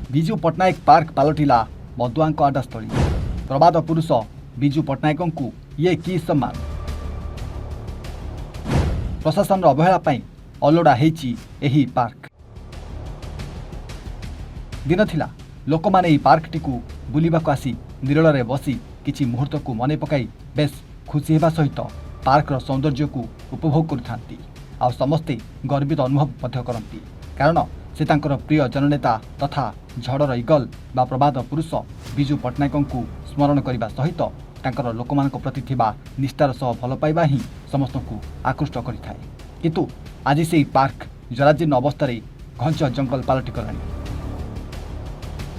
Biju Patnaik park ପାଲଟିଲା ମଦୁଆଙ୍କ ଆଡ୍ଡାସ୍ଥଳୀ। ପ୍ରବାଦ ପୁରୁଷ ବିଜୁ ପଟ୍ଟନାୟକଙ୍କୁ ଇଏ କି ସମ୍ମାନ? ପ୍ରଶାସନର ଅବହେଳା ପାଇଁ ଅଲୋଡ଼ା ହେଇଛି ଏହି ପାର୍କ। ଦିନ ଥିଲା, ଲୋକମାନେ ଏହି ପାର୍କଟିକୁ ବୁଲିବାକୁ ଆସି ନିରୋଳାରେ ବସି କିଛି ମୁହୂର୍ତ୍ତକୁ ମନେ ପକାଇ ବେଶ୍ ଖୁସି ହେବା ସହିତ ପାର୍କର ସୌନ୍ଦର୍ଯ୍ୟକୁ ଉପଭୋଗ କରିଥାନ୍ତି। ଆଉ ସମସ୍ତେ ଗର୍ବିତ ଅନୁଭବ ମଧ୍ୟ କରନ୍ତି, କାରଣ ସେ ତାଙ୍କର ପ୍ରିୟ ଜନନେତା ତଥା ଝଡ଼ର ଇଗଲ ବା ପ୍ରବାଦ ପୁରୁଷ ବିଜୁ ପଟ୍ଟନାୟକଙ୍କୁ ସ୍ମରଣ କରିବା ସହିତ ତାଙ୍କର ଲୋକମାନଙ୍କ ପ୍ରତି ଥିବା ନିଷ୍ଠାର ସହ ଭଲ ପାଇବା ହିଁ ସମସ୍ତଙ୍କୁ ଆକୃଷ୍ଟ କରିଥାଏ। କିନ୍ତୁ ଆଜି ସେହି ପାର୍କ ଜରାଜୀର୍ଣ୍ଣ ଅବସ୍ଥାରେ ଘଞ୍ଚ ଜଙ୍ଗଲ ପାଲଟିଗଲାଣି।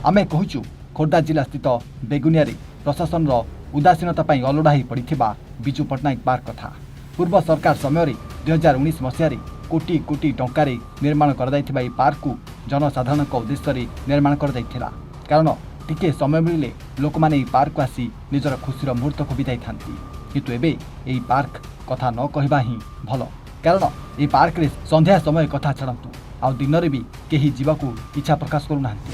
ଆମେ କହୁଛୁ ଖୋର୍ଦ୍ଧା ଜିଲ୍ଲା ସ୍ଥିତ ବେଗୁନିଆରେ ପ୍ରଶାସନର ଉଦାସୀନତା ପାଇଁ ଅଲୋଡ଼ା ହୋଇ ପଡ଼ିଥିବା ବିଜୁ ପଟ୍ଟନାୟକ ପାର୍କ କଥା। ପୂର୍ବ ସରକାର ସମୟରେ 2019 ମସିହାରେ କୋଟି କୋଟି ଟଙ୍କାରେ ନିର୍ମାଣ କରାଯାଇଥିବା ଏହି ପାର୍କକୁ ଜନସାଧାରଣଙ୍କ ଉଦ୍ଦେଶ୍ୟରେ ନିର୍ମାଣ କରାଯାଇଥିଲା, କାରଣ ଟିକିଏ ସମୟ ମିଳିଲେ ଲୋକମାନେ ଏହି ପାର୍କକୁ ଆସି ନିଜର ଖୁସିର ମୁହୂର୍ତ୍ତକୁ ବିତାଇଥାନ୍ତି। କିନ୍ତୁ ଏବେ ଏହି ପାର୍କ କଥା ନ କହିବା ହିଁ ଭଲ, କାରଣ ଏହି ପାର୍କରେ ସନ୍ଧ୍ୟା ସମୟ କଥା ଛାଡ଼ନ୍ତୁ, ଆଉ ଦିନରେ ବି କେହି ଯିବାକୁ ଇଚ୍ଛା ପ୍ରକାଶ କରୁନାହାନ୍ତି।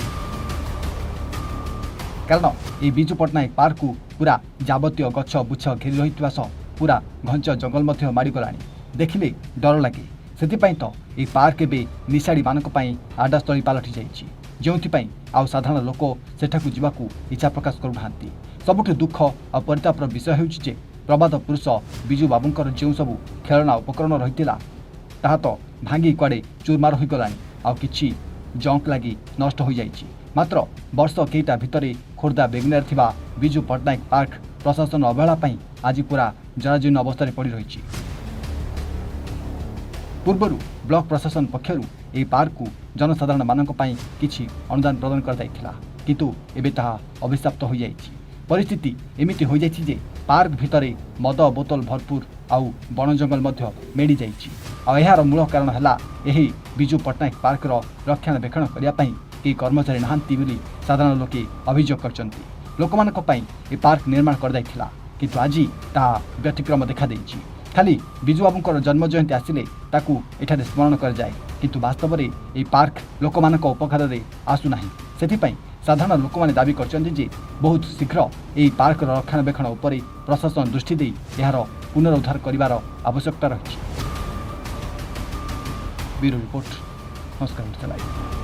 କାରଣ ଏହି ବିଜୁ ପଟ୍ଟନାୟକ ପାର୍କକୁ ପୁରା ଯାବତୀୟ ଗଛ ବୁଛ ଘେରି ରହିଥିବା ସହ ପୁରା ଘଞ୍ଚ ଜଙ୍ଗଲ ମଧ୍ୟ ମାଡ଼ିଗଲାଣି। ଦେଖିଲେ ଡର ଲାଗେ। ସେଥିପାଇଁ ତ ଏହି ପାର୍କ ଏବେ ନିଶାଡ଼ିମାନଙ୍କ ପାଇଁ ଆଡ୍ଡାସ୍ଥଳୀ ପାଲଟି ଯାଇଛି, ଯେଉଁଥିପାଇଁ ଆଉ ସାଧାରଣ ଲୋକ ସେଠାକୁ ଯିବାକୁ ଇଚ୍ଛା ପ୍ରକାଶ କରୁନାହାନ୍ତି। ସବୁଠୁ ଦୁଃଖ ଆଉ ପରିତାପର ବିଷୟ ହେଉଛି ଯେ ପ୍ରବାଦ ପୁରୁଷ ବିଜୁ ବାବୁଙ୍କର ଯେଉଁ ସବୁ ଖେଳଣା ଉପକରଣ ରହିଥିଲା, ତାହା ତ ଭାଙ୍ଗି କୁଆଡ଼େ ଚୁରମାର ହୋଇଗଲାଣି, ଆଉ କିଛି ଜଙ୍କ ଲାଗି ନଷ୍ଟ ହୋଇଯାଇଛି। ମାତ୍ର ବର୍ଷ କେଇଟା ଭିତରେ ଖୋର୍ଦ୍ଧା ବେଗୁନିଆରେ ଥିବା ବିଜୁ ପଟ୍ଟନାୟକ ପାର୍କ ପ୍ରଶାସନ ଅବହେଳା ପାଇଁ ଆଜି ପୁରା ଜରାଜୀର୍ଣ୍ଣ ଅବସ୍ଥାରେ ପଡ଼ି ରହିଛି। ପୂର୍ବରୁ ବ୍ଲକ ପ୍ରଶାସନ ପକ୍ଷରୁ ଏହି ପାର୍କକୁ ଜନସାଧାରଣମାନଙ୍କ ପାଇଁ କିଛି ଅନୁଦାନ ପ୍ରଦାନ କରାଯାଇଥିଲା, କିନ୍ତୁ ଏବେ ତାହା ଅଭିଶାପ୍ତ ହୋଇଯାଇଛି। ପରିସ୍ଥିତି ଏମିତି ହୋଇଯାଇଛି ଯେ ପାର୍କ ଭିତରେ ମଦ ବୋତଲ ଭରପୁର ଆଉ ବଣ ଜଙ୍ଗଲ ମଧ୍ୟ ମେଡ଼ି ଯାଇଛି। ଆଉ ଏହାର ମୂଳ କାରଣ ହେଲା, ଏହି ବିଜୁ ପଟ୍ଟନାୟକ ପାର୍କର ରକ୍ଷଣାବେକ୍ଷଣ କରିବା ପାଇଁ କେହି କର୍ମଚାରୀ ନାହାନ୍ତି ବୋଲି ସାଧାରଣ ଲୋକେ ଅଭିଯୋଗ କରିଛନ୍ତି। ଲୋକମାନଙ୍କ ପାଇଁ ଏ ପାର୍କ ନିର୍ମାଣ କରାଯାଇଥିଲା, କିନ୍ତୁ ଆଜି ତାହା ବ୍ୟତିକ୍ରମ ଦେଖାଦେଇଛି। ଖାଲି ବିଜୁବାବୁଙ୍କର ଜନ୍ମ ଜୟନ୍ତୀ ଆସିଲେ ତାକୁ ଏଠାରେ ସ୍ମରଣ କରାଯାଏ, କିନ୍ତୁ ବାସ୍ତବରେ ଏହି ପାର୍କ ଲୋକମାନଙ୍କ ଉପକାରରେ ଆସୁନାହିଁ। ସେଥିପାଇଁ ସାଧାରଣ ଲୋକମାନେ ଦାବି କରିଛନ୍ତି ଯେ ବହୁତ ଶୀଘ୍ର ଏହି ପାର୍କର ରକ୍ଷଣାବେକ୍ଷଣ ଉପରେ ପ୍ରଶାସନ ଦୃଷ୍ଟି ଦେଇ ଏହାର ପୁନରୁଦ୍ଧାର କରିବାର ଆବଶ୍ୟକତା ରହିଛି। ବ୍ୟୁରୋ ରିପୋର୍ଟ, ସଂସ୍କାର ଓଡ଼ିଶା ଲାଇଭ୍।